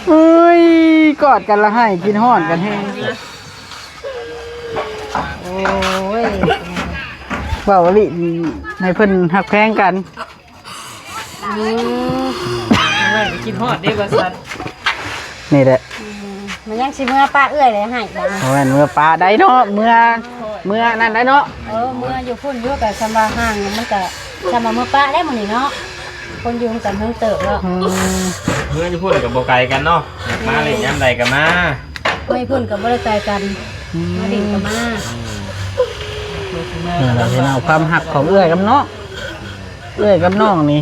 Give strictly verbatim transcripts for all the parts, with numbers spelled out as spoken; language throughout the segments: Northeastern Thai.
เอ้ย กอดกันละไห้ คิดฮอดกันแฮง โอ้ย เว้าอีหลี ให้เพิ่นฮักแพงกัน อืม คิดฮอดเด้ว่าซั่น นี่แหละ อืม มันยังสิเมือปะเอื้อยเลยไห้บัดนี้ บ่แม่นเมือปะได้เนาะ เมือ เมือนั่นได้เนาะ เออ เมืออยู่พุ้นอยู่ ก็ส่ำว่าห่าง มันก็ส่ำว่าเมือปะได้มื้อนี้เนาะ คนอยู่กันเฮิงเติบเนาะ อืม เมืออยู่พุ้นก็บ่ไกลกันเนาะ มาเล่นยามใดก็มา เมืออยู่พุ้นก็บ่ได้ไกลกัน อืม มาเล่นก็มา อืม นี่แหละพี่น้อง ความฮักของเอื้อยกับน้อง เอื้อยกับน้องนี่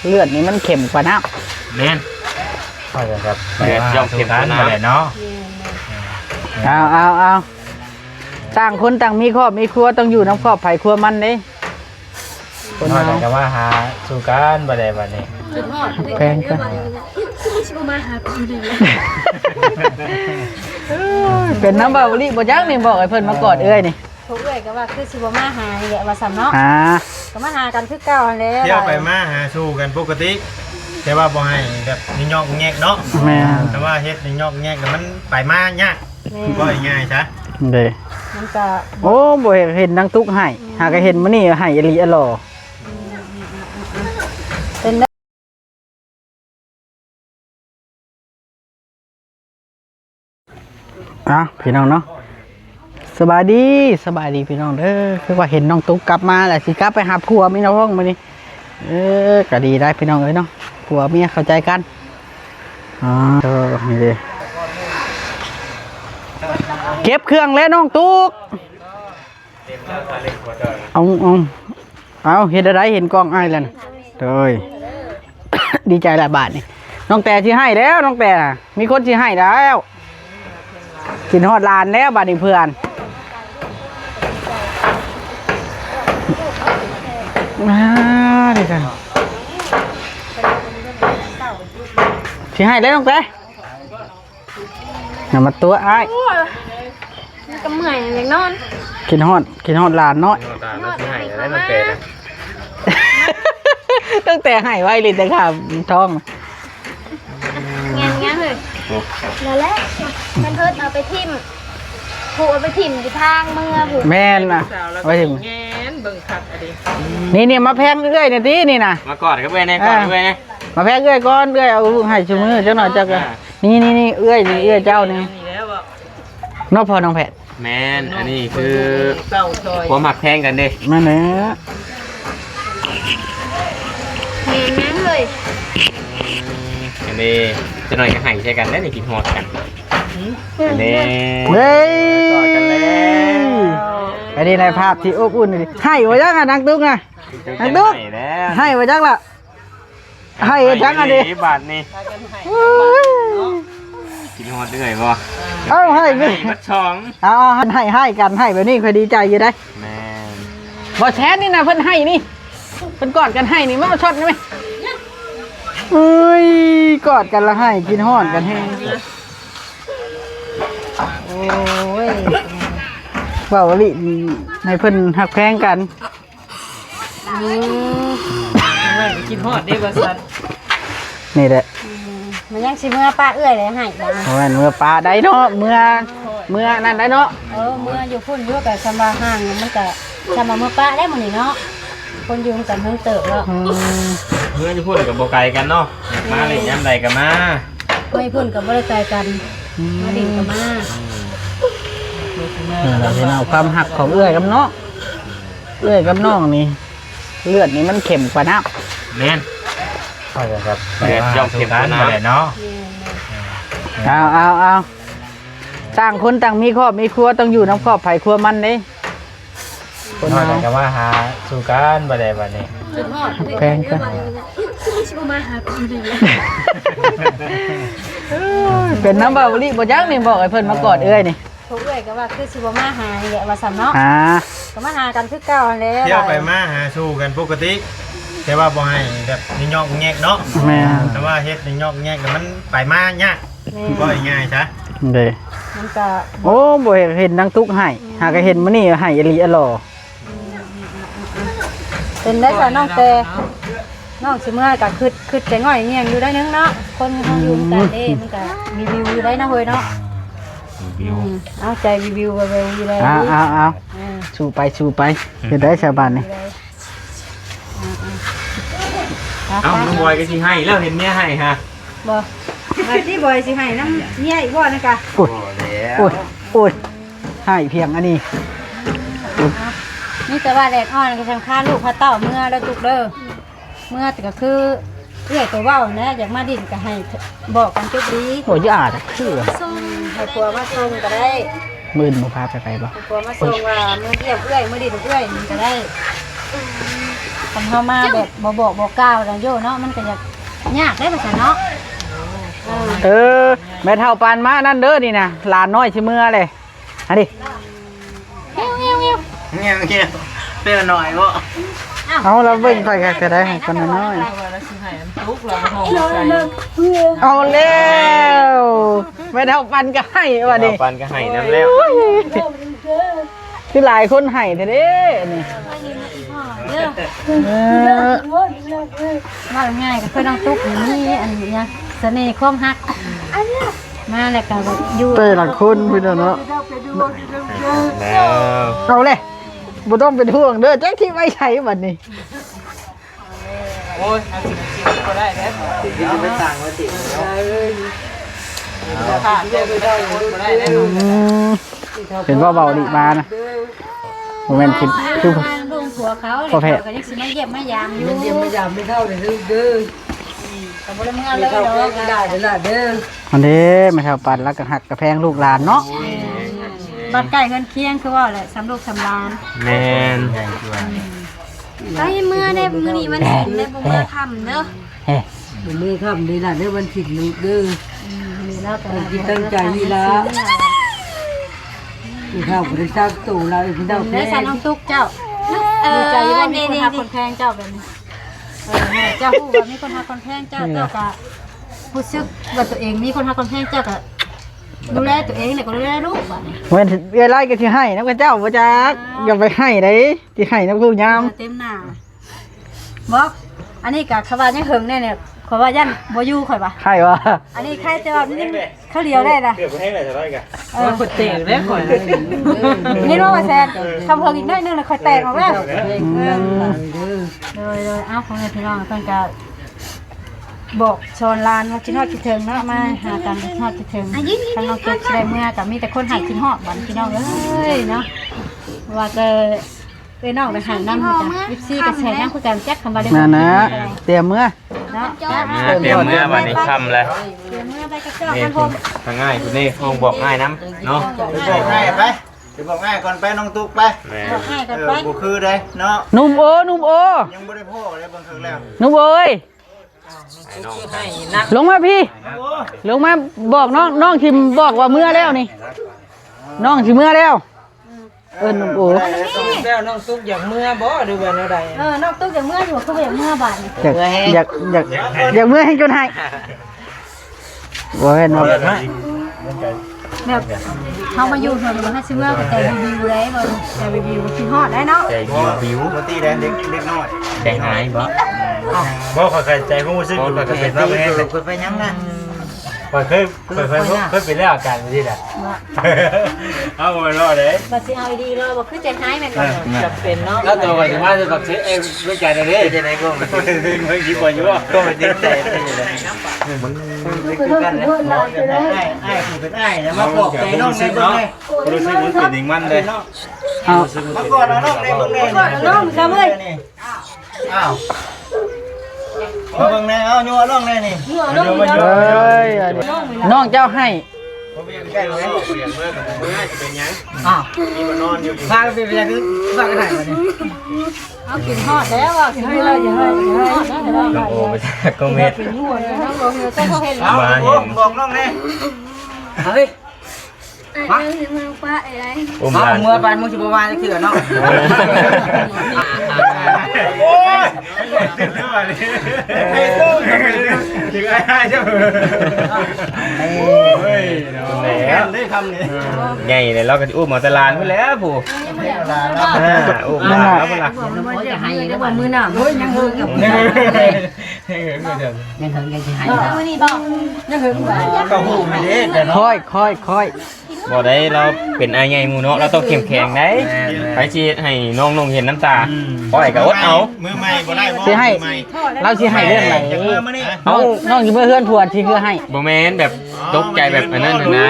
เลือดนี่มันเข้มกว่าน้ำ แม่น ว่าจั่งครับ เลือดย่อมเข้มกว่าน้ำ แหละเนาะ เอา เอา เอา ต่างคนต่างมีครอบมีครัว ต้องอยู่นำครอบไผครัวมันเด้ คน น้อย เฮา ก็มาหาสู่กันบ่ได้บัดนี้ แพงกัน สิบ่มาหาพี่เลย เป็นน้ำเบาหลีบ่จักนี่ บอกให้เพิ่นมากอดเอื้อยนี่ พวกเอื้อยก็ว่าคือสิบ่มาหานี่แหละว่าซั่นเนาะ หา ก็มาหากันคือเก่าหั่นแหละ เที่ยวไปมาหาสู่กันปกติ แต่ว่าบ่ให้แบบนิยอกแยกเนาะ แม่น แต่ว่าเฮ็ดนิยอกแยกแล้วมันไปมายาก แม่น ก็ง่ายๆซะ เด้ มันก็ โอ้ บ่เห็น เห็นนางตุ๊กไห้ หากะเห็นมื้อนี้ไห้อีหลีอะหล่อ เป็น อ่ะ พี่น้องเนาะ สบายดี สบายดีพี่น้องเด้อ คือว่าเห็นน้องตุ๊กกลับมาแล้ว สิกลับไปหาผัวมีน้องมื้อนี้ เออ ก็ดีได้พี่น้องเอ้ยเนาะ ผัวเมียเข้าใจกัน อ๋อ เออ นี่เด้ เก็บเครื่องแล้วน้องตุ๊ก เอา เอา เอา เฮ็ดอะไร เห็นกล้องอ้ายแล้วนะ โดย ดีใจละบาดนี่ น้องแต่สิไห้แล้ว น้องแต่น่ะ มีคนสิไห้แล้ว คิดฮอดหลานแล้วบาดนี้เพื่อน อ่า ดีจัง สิไห้แล้วน้องแต่ อย่ามาตัวอ้าย โอ้ย มันก็เมื่อยอยากนอน คิดฮอด คิดฮอดหลานเนาะ น้องตามันสิไห้แล้วน้องแต่นะ ตั้งแต่ไห้ไว้เลยแต่ขาท้อง แงนๆเลย นั่นแหละ แพมเพิร์สเอาไปถิ่ม ผูกเอาไปถิ่มอยู่ทางเมือผูก แม่นนะ สาวแล้ว ไว้ถิ่ม แงนเบิ่งคักอะดิ นี่ๆ มาแพงเอื้อยหน่อยติ นี่นะ มากอดกับเอื้อยแน่ กอดกับเอื้อยแน่ มาแพงเอื้อยก่อน เอื้อยเอาลูกให้ซุมื้อจักหน่อยจัก อ่า นี่นี่นี่เอื้อยนี่เอื้อยเจ้านี่ นี่แล้วบ่ เนาะพ่อน้องแพทย์ แม่น อันนี้คือ เต้าซอย ความฮักแพงกันเด้ นั่นแหละ แม่นแม่นเลย อันนี้จะหน่อยก็ให้ใช้กันแล้วนี่คิดฮอดกัน อันนี้ เฮ้ย กอดกันแล้ว อันนี้ในภาพที่อบอุ่นนี่ ให้บ่จักอะนางตุ๊กอะ นางตุ๊ก ให้แล้ว ให้บ่จักล่ะ ให้จังอันนี้ บาทนี่ โอ้ย กินฮอดเรื่อยบ่ เอ้า ให้ ให้บัดสอง เอา เอา ให้ ให้กัน ให้แบบนี้ค่อยดีใจอยู่ได้ แม่น บ่แซนนี่นะ เพิ่นให้นี่ เพิ่นกอดกันให้นี่ มันมาช็อตนี่ไหม เอ้ย กอดกันละให้ กินฮอดกันแฮง โอ้ย เว้าอีหลี ให้เพิ่นฮักแพงกัน อืม มันก็คิดฮอดเด้ว่าซั่น นี่แหละ อืม มันยังสิเมือปะเอื้อยเลยให้บัดนี้ โอ้ย เมือปะได้เนาะ เมือ เมือนั่นได้เนาะ เออ เมืออยู่พุ้นอยู่ ก็ส่ำว่าห่าง มันก็ส่ำว่าเมือปะได้มื้อนี้เนาะ คนอยู่กันเฮิงเติบเนาะ อืม เมืออยู่พุ้นก็บ่ไกลกันเนาะ มาเล่นยามใดก็มา เมืออยู่พุ้นก็บ่ได้ไกลกัน อืม มาเล่นก็มา นี่แหละพี่น้อง ความฮักของเอื้อยกับน้อง เอื้อยกับน้องนี่ เลือดนี่มันเข้มกว่าน้ำ แม่น เข้าใจครับ เลือดย่อมเข้มกว่าน้ำ แหละเนาะ เอา เอา เอา ต่างคนต่างมีครอบมีครัว ต้องอยู่นำครอบไผครัวมันเด้ คน น้อย เฮา ก็มาหาสู่กันบ่ได้บัดนี้ แพงกัน สิบ่มาหาพี่เลย เป็นน้ำเบาหลีบ่จักนี่ บอกให้เพิ่นมากอดเอื้อยนี่ พวกเอื้อยก็ว่าคือสิบ่มาหานี่แหละว่าซั่นเนาะ หา ก็มาหากันคือเก่าหั่นแหละ เที่ยวไปมาหาสู่กันปกติ แต่ว่าบ่ให้แบบนิยอกแยกเนาะ แม่น แต่ว่าเฮ็ดนิยอกแยกแล้วมันไปมายาก แม่น ก็ง่ายๆซะ เด้ มันก็ โอ้ บ่เห็น เห็นนางตุ๊กให้ อืม หากะเห็นมื้อนี้ให้อีหลีอะหล่อ เป็นได้ซะน้องแต่ น้องสิเมื่อก็คิด คิดใจง่อยเงี่ยงอยู่ได้นึงเนาะ คนเฮาอยู่นำกันเด้ มันก็วิวๆอยู่ได้เนาะเฮ้ยเนาะ วิว อืม เอาใจวิวๆ วิวๆอยู่ได้ เอาเอาเอา เออ สู้ไปสู้ไป เฮ็ดได้ชาวบ้านนี่ เอ้า น้องบอยก็สิให้แล้ว เห็นเมียให้ฮะ บ่ ว่าสิบอยสิให้นำเมียอีกบ่นะกะ โอ้ย โอ้ย โอ้ย ให้เพียงอันนี้ มีแต่ว่าแดดอ่อนก็สำคัญ ลูกพาเต้าเมือแล้วตุกเด้อ เมือแต่ก็คือเอื้อยตัวเว้านะ อยากมาดินก็ให้บอกกันจุดดี โอ้ย อย่าอ่านคือ ให้ผัวมาส่งก็ได้ มื้อนี้พาไปไปบ่ ให้ผัวมาส่งว่ามื้อเยี่ยมเอื้อย มื้อดินเอื้อยนี่ก็ได้ คันเฮามาแบบบ่บอกบ่กล่าวนะโยเนาะ มันก็อยากยากได้ว่าซั่นเนาะ เออ เออ แม่เฒ่าปานมานั่นเด้อนี่นะ หลานน้อยสิเมือเลย อันนี้ เงี้ยวเงี้ยวเงี้ยว เงี้ยวเงี้ยว เป็นหน่อยบ่ เอา เราเบิ่งค่อยก็ได้ ให้คนน้อยๆ เอาแล้ว แม่เฒ่าปันก็ให้ว่าดิ แม่เฒ่าปันก็ให้นำแล้ว โอ้ย คือหลายคนให้แท้เด้นี่ เด้อ เออ ว่าง่ายก็คือน้องตุ๊กนี่มีอันนี้นะ เสน่ห์ความฮัก มาแล้วก็อยู่ แต่ละคนพี่น้องเนาะ แล้ว เอาเลย บ่ต้องเป็นห่วงเด้อ จักสิไว้ใสบัดนี้ โอ้ย เอาสิกินก็ได้แล้ว สิไปต่างว่าสิเนาะ ผ่านเรื่องไปได้คนบ่ได้แล้ว อืม เห็นว่าเบาดีมานะ บ่แม่นคิดคือ ทางลุงผัวเขา พ่อแพทย์ เขาก็ยังสิมาเยี่ยมมายามอยู่ เยี่ยมมายามแม่เฒ่าเลยเด้อ ก็บ่ได้เมือเลยดอก ได้เด้อล่ะเด้อ อันนี้แม่เฒ่าปันแล้วก็ฮักก็แพงลูกหลานเนาะ บ้านใกล้เฮือนเคียงคือว่าแหละ สำลูกสำหลาน แม่น ไปเมือได้มื้อนี้วันศีลได้บ่เมือค่ำเด้อ เฮ้ มื้อค่ำนี่ล่ะเด้อ วันศีลลูกเด้อ อืม นี่แล้วก็ ตั้งจิตตั้งใจนี่ล่ะ กินข้าวบ่ได้ซักตู้ล่ะ กินข้าว เด้อ แพง สันน้องตุ๊กเจ้า เออ ดีใจอยู่ว่ามีคนฮักคนแพงเจ้าแบบนี้ เออ แม่เจ้าฮู้ว่ามีคนฮักคนแพงเจ้า เจ้าก็รู้สึกว่าตัวเองมีคนฮักคนแพง เจ้าก็ดูแลตัวเอง แล้วก็ดูแลลูกบัดนี้ แม่นเอื้อยไล่ก็สิให้นำกับเจ้าบ่จัก อย่าไปให้ได๋ สิให้นำผู้ยาม เออ เต็มหน้า บอก อันนี้ก็เขาว่ายังเหิงแน่เนี่ย ข้อยว่าย่านบ่อยู่ข้อยว่า ให้วะ อันนี้ใครแต่ว่ามันยังเขาเดียวได้นะ เกือบบ่แห้งเลยจะได้กะ เออ ว่าคนเตะแล้วข่อย นี่รู้ว่าแซน คำเพิ่งอีกหน่อยนึงแล้วค่อยแตกออกแล้ว อืม โดย โดย เอ้า พ่อแม่พี่น้องเพิ่นก็บอกสอนหลานว่าคิดฮอดคิดถึงเนาะ มาหากันคิดฮอดคิดถึง อ่ะ ยินดี ทางน้องตุ๊กสิได้เมือก็มีแต่คนให้คิดฮอดบัดพี่น้องเอ้ยเนาะ ว่าแต่ เอ้ยน้องไปหานำคือกัน เอฟซีก็แชร์นำคือกัน จักคำว่าได้ นั่นนะ เตรียมเมือ เนาะ เตรียมเมือ เตรียมเมือ วันนี้ค่ำแล้ว เตรียมเมือไปกับเจ้า นี่ คันผม ทางง่ายคุณนี่ห้องบอกง่ายนำเนาะ ไปบอกง่ายไป ไปบอกง่ายก่อนไป น้องตุ๊กไป แม่ บอกง่ายก่อนไป เออ บ่คือเด้เนาะ หนุ่มโอ หนุ่มโอ ยังบ่ได้พ้อเลย เบิ่งครั้งแรก หนุ่มโอเอ้ย ให้น้อง ลงมาพี่ ลงมาบอกน้อง น้องสิบอกว่าเมือแล้วนี่ น้องสิเมือแล้ว เอิ้นหนุ่มโอ แล้วน้องตุ๊กอยากเมือบ่ หรือว่าแนวใด เออ น้องตุ๊กอยากเมืออยู่ คือบ่อยากเมือบัดนี้ อยาก อยาก อยาก อยากเมือแฮงจนให้ บ่แม่นว่า แบบเฮามาอยู่เพิ่นบ่ให้สิเมือก็แต่รีวิวได้บ่ แต่รีวิวคิดฮอดได้เนาะ ใจวิววิว บ่ตีแดงเด็ก เด็กน้อย ใจหายบ่ บ่ ข้อยเข้าใจความรู้สึก ข้อยก็เป็นว่าบ่แฮง เพิ่นไปหยังนะ ข้อยเคย ข้อย ข้อย เคยเป็นแล้วอาการแบบนี้แหละ เอาบ่รอดเด้ บัดสิเอาอีดีรอบ่คือใจหายแม่นบ่ เออ จำเป็นเนาะ แล้วตัวข้อยสิมาจะแบบเช็คเองด้วยใจเด้ เป็นจังได๋ก็ เบิ่งคิดว่าอยู่ ก็เป็นใจเป็นจังได๋ มันคือกันนะ อ้าย อ้ายสิเป็นอ้ายนะ มาปลอบใจน้องในเบิ่งแน่ รู้สึกมันเป็นอย่างมันเลย เอา มาก่อนเอาน้องในเบิ่งแน่ น้องซะเว้ย อ้าว มาเบิ่งแน่ เอา ยั่วน้องแน่นี่ ยั่วน้อง เอ้ย น้องเจ้าให้ อ้าว พากันไปเรียนคือพากันไหนวะเนี่ย เอากินฮอดแล้วอ่ะ กินฮอดแล้ว อย่าให้ อย่าให้ น้องโอมาจากคอมเมนต์ เป็นหัวเลยนะ ลงเลย ต้องเขาเห็น เอา มาเห็น บอกน้องแน่ เฮ้ย มา อุ้มหลาน เอาเมือไป มึงสิบ่มาจักเทื่อเนาะ โอ้ย ถึงไอ้ไอ้เจ้า เฮ้ย เนาะ ใหญ่เลย เราก็สิอุ้มเอาแต่หลานพุ้นแหล้วผู้ อ่า อุ้มหลานแล้วพุ้นล่ะ จะให้แล้วว่ามื้อหน้า โอ้ย ยังเฮิงอยู่ ยังเฮิงยังสิให้ มื้อนี้บ่ ยังเฮิงอยู่ ก็ฮู้ไม่ได้แต่เนาะ ค่อยค่อยค่อย บ่ได้ เราเป็นอ้ายใหญ่หมู่เนาะ เราต้องเข้มแข็งได้ แม่นๆ ไปสิให้น้องนุ่งเห็นน้ำตา อืม อ้อยก็อดเอา มือใหม่บ่ได้บ่ สิให้ มือใหม่ เราสิให้เรื่องไหน จักมือมานี่ เอา น้องอยู่เมื่อเฮือนผัวที่คือให้ บ่แม่นแบบตกใจแบบอันนั้นน่ะนะ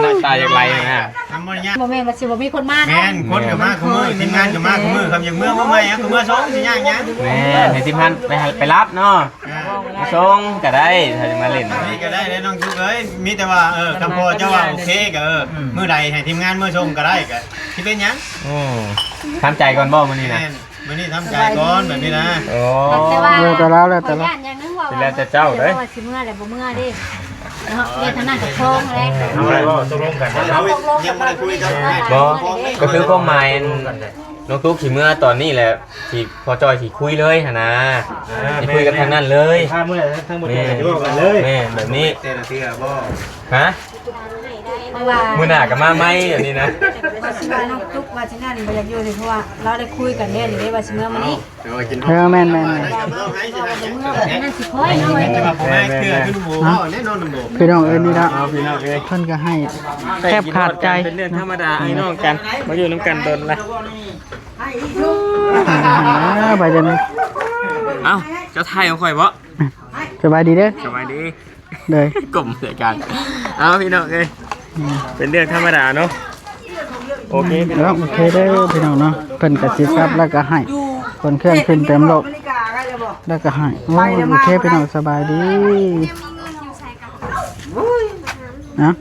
น้ำตาอยากไหลน่ะนะ ทำบ่ยาก บ่แม่นว่าสิบ่มีคนมาเนาะ แม่น คนก็มาคุมื้อ ทีมงานก็มาคุมื้อ คำอย่างเมื่อ เมื่อใหม่อะ คือเมื่อสองสิยากหยัง แม่น ให้ทีมงานไปหา ไปรับเนาะ อ่า มาส่งก็ได้ ถ้าจะมาเล่น นี่ก็ได้เด้อน้องจุ๊กเอ้ย มีแต่ว่า เออ คำพอเจ้าว่าโอเคก็ เออ มื้อใดให้ทีมงานมาส่งก็ได้ก็ สิเป็นหยัง อืม ทำใจก่อนบ่มื้อนี้นะ แม่น มื้อนี้ทำใจก่อนแบบนี้นะ โอ้ แต่ว่า เออ แต่แล้ว แล้วแต่แล้ว ย่านอย่างหนึงว่า แล้วแต่เจ้าเด้อ ว่าสิเมื่อใดบ่เมื่อเด้ เนาะ เดี๋ยวทางนั้นก็คล้องแล้ว เอาไว้เว้าตกลงกัน เอา ยังบ่ได้คุยกัน บ่ ก็คือความหมาย น้องตุ๊กสิเมื่อตอนนี้แหละ สิ พอจอยสิคุยเลยหั่นนะ อ่า สิคุยกับทางนั้นเลย พาเมื่อทั้งหมดเลย แม่น เว้ากันเลย แม่น แบบนี้ แต่ละเทื่อบ่ ฮะ เพราะว่า มื้อหน้าก็มาใหม่อันนี้นะ ว่าสิว่าน้องตุ๊กว่าสินั่นบ่อยากอยู่นี่ เพราะว่าเราได้คุยกันแล้วนี่เด้ ว่าสิเมื่อมื้อนี้ เดี๋ยวกิน เออ แม่นๆๆ นั่นสิค่อยเนาะ แม่นๆๆ พี่น้องเอ้ย นี่ละ เอาพี่น้องเอ้ย เพิ่นก็ให้แทบขาดใจ เป็นเรื่องธรรมดา ไอ้น้องกัน มาอยู่นำกันโดนละ อ่า ไปเดี๋ยวนี้ เอ้า เจ้าไทยของข่อยบ่ สบายดีเด้อ สบายดี เด้อ กลมใส่กัน เอาพี่น้องเอ้ย อืม เป็นเรื่องธรรมดาเนาะ โอเคพี่น้อง โอเคเด้อพี่น้องเนาะ เพิ่นก็สิกลับแล้วก็ให้ คนเครื่องขึ้นเต็มรถ แล้วก็ให้ โอ้ โอเคพี่น้อง สบายดี นะ